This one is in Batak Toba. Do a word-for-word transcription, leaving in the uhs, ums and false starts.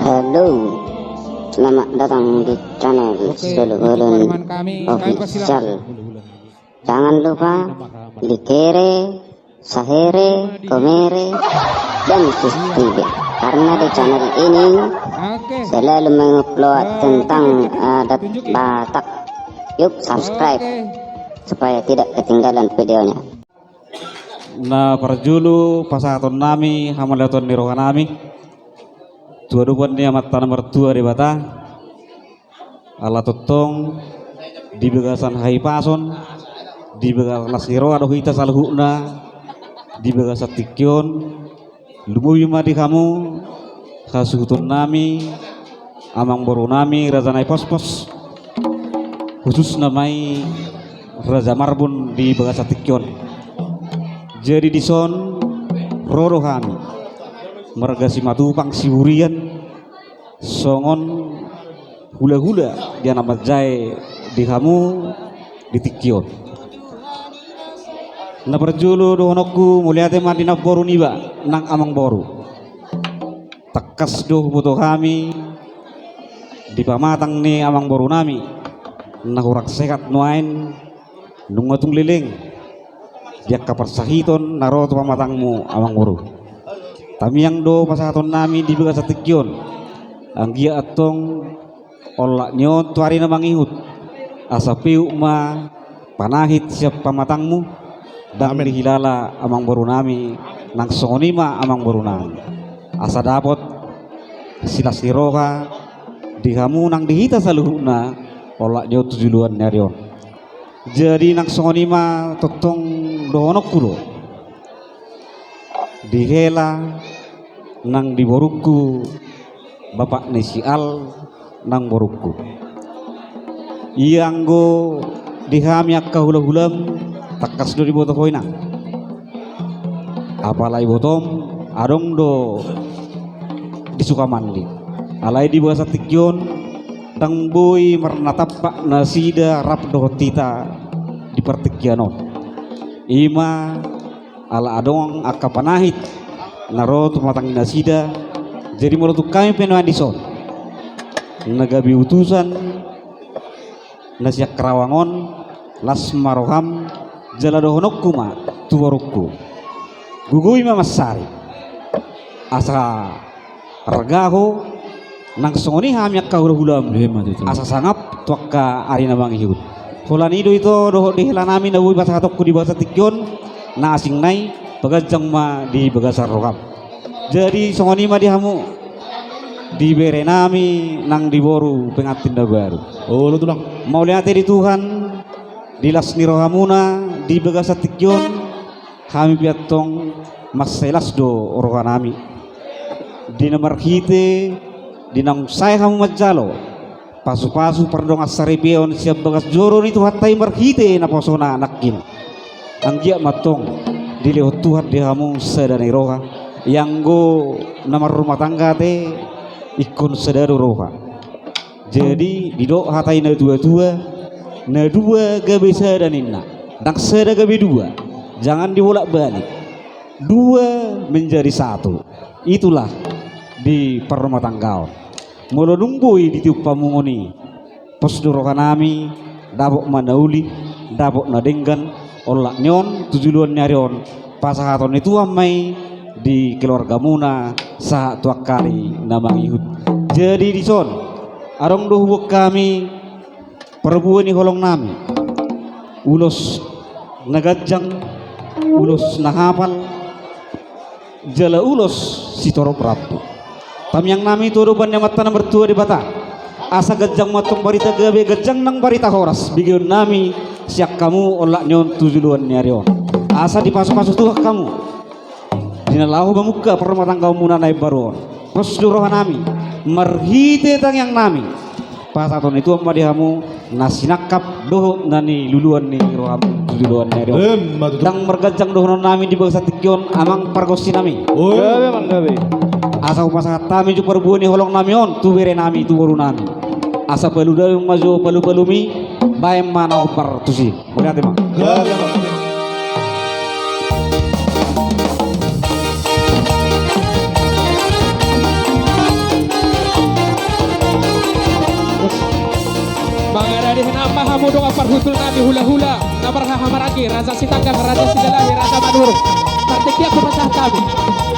Halo, selamat datang di channel Solu Bolon Official. Jangan lupa di kere, sahere, komere, dan subscribe. Karena di channel ini selalu mengupload tentang adat Batak. Yuk subscribe supaya tidak ketinggalan videonya. Na parjolo pasahaton nami hamauliateon ni roha nami tu adopan ni Amanta na martua Debata. Ala tongtong di bagasan hahipason, di bagasan las ni roha do hita saluhutna di bagasan tingki on. Lumobi ma di hamu hasuhuton nami, amangboru nami Raja Naipospos, khususna ma i Raja Marbun di bagasan tingki on. Jadi dison ro do hami marga Simatupang Siburian songon hulahula di anak manjae di hamu di tingki on. Na parjolo dohononku mauliate ma di namboru niba nang amangboru. Tangkas do huboto hami di pamatang ni amangboru nami na hurang sehat nuaeng nunga tung leleng di angka parsahiton na ro tu pamatangmu amangboru. Tamiang do pasahaton nami di bagasan tingki on. Anggiat antong olat ni on tu ari na mangihut asa peuk ma panahit sian pamatangmu. Dang dihilala amangboru nami nang songon i ma amangboru nami. Asa dapot silas ni roha di hamu nang di hita saluhutna olat ni on tu joloan ni ari on. Jadi nang songon i ma tongtong dohononku do di hela nang di borungku, bapak ni si Al nang borungku. Ia anggo di hami angka hulahulam tangkas do diboto ho inang. Apala ibotom adong do di Sukamandi. Alai di bagasan tingki on dang boi marnatampak nasida rap dohot hita di partingkian on. Ima ala adong angka panahit na ro tu pamatang ni nasida. Jadi molo tung hami pe nuaeng dison na gabe utusan na sian Karawang on, las ma roham jala dohononku ma tu borungku, gogoi ma mansari asa arga ho nang songon i hami angka hulahulam. Asa sangap tu angka ari na mangihut. Holan i do ito dohot di hela nami na boi pasahatonku di bagasan tingki on, na asing nai paganjang ma di bagasan roham. Jadi songon i ma di hamu di bere nami nang di boru pengantin na baru. Olo tulang. Mauliate di Tuhan di las ni rohamuna di bagasan tingki on. Hami pe antong mansai las do roha nami di na marhite di naung sae hamu manjalo pasupasu pardongan saripeon sian bagas joro ni Tuhanta i marhite naposona nangkin. Anggiat ma antong dilehon Tuhan di hamu sada ni roha. Ianggo na marrumah tangga ate ingkon sada do roha. Jadi didok hata ni na tuatua, na dua gabe sada ninna, ndang sada gabe dua. Jangan dibolak-balik. Dua menjadi satu. Itulah di parrumatanggaon. Molo dung boi ditiop hamu ngoni, pos do roha nami, dapot ma na uli, dapot na denggan. Olat ni on tu joloan ni ari on pasahaton ni Tuhan ma i di keluargamuna sahat tu angka ari na mangihut. Jadi dison adong do huboan hami parbue ni holong nami, ulos na ganjang, ulos na hapal, jala ulos sitorop rambu. Tamiang nami tu adopan ni Amanta na martua Debata, asa ganjang ma antong barita gabe, ganjang nang barita horas begeon nami sian hamu olat ni on tu joloan ni ari on. Asa dipasupasu Tuhan hamu di na laho mamungka parrumatanggaonmuna na imbaru on. Pos do roha nami marhite tangiang nami, pasahaton ni Tuhan ma di hamu na sinangkap dohot na niluluan ni rohamu tu joloan ni ari on. Emma tutu. Ndang marganjang dohonon nami di bagasan tingki on, amang pargonsi nami. Oi. Gabe, amang, gabe. Asa hupasahat hami jo parbue ni holong nami on tu bere nami, tu boru nami. Asa palu damang ma jo palu-palumi, baen ma na hombar tusi. Mauliate ma. Gabe, amang. Hamu dongan parhundul nami, hulahula na marhahamaranggi, Raja Sitanggang, Raja Silalahi, Raja Madura. Partingkian hupasahat hami.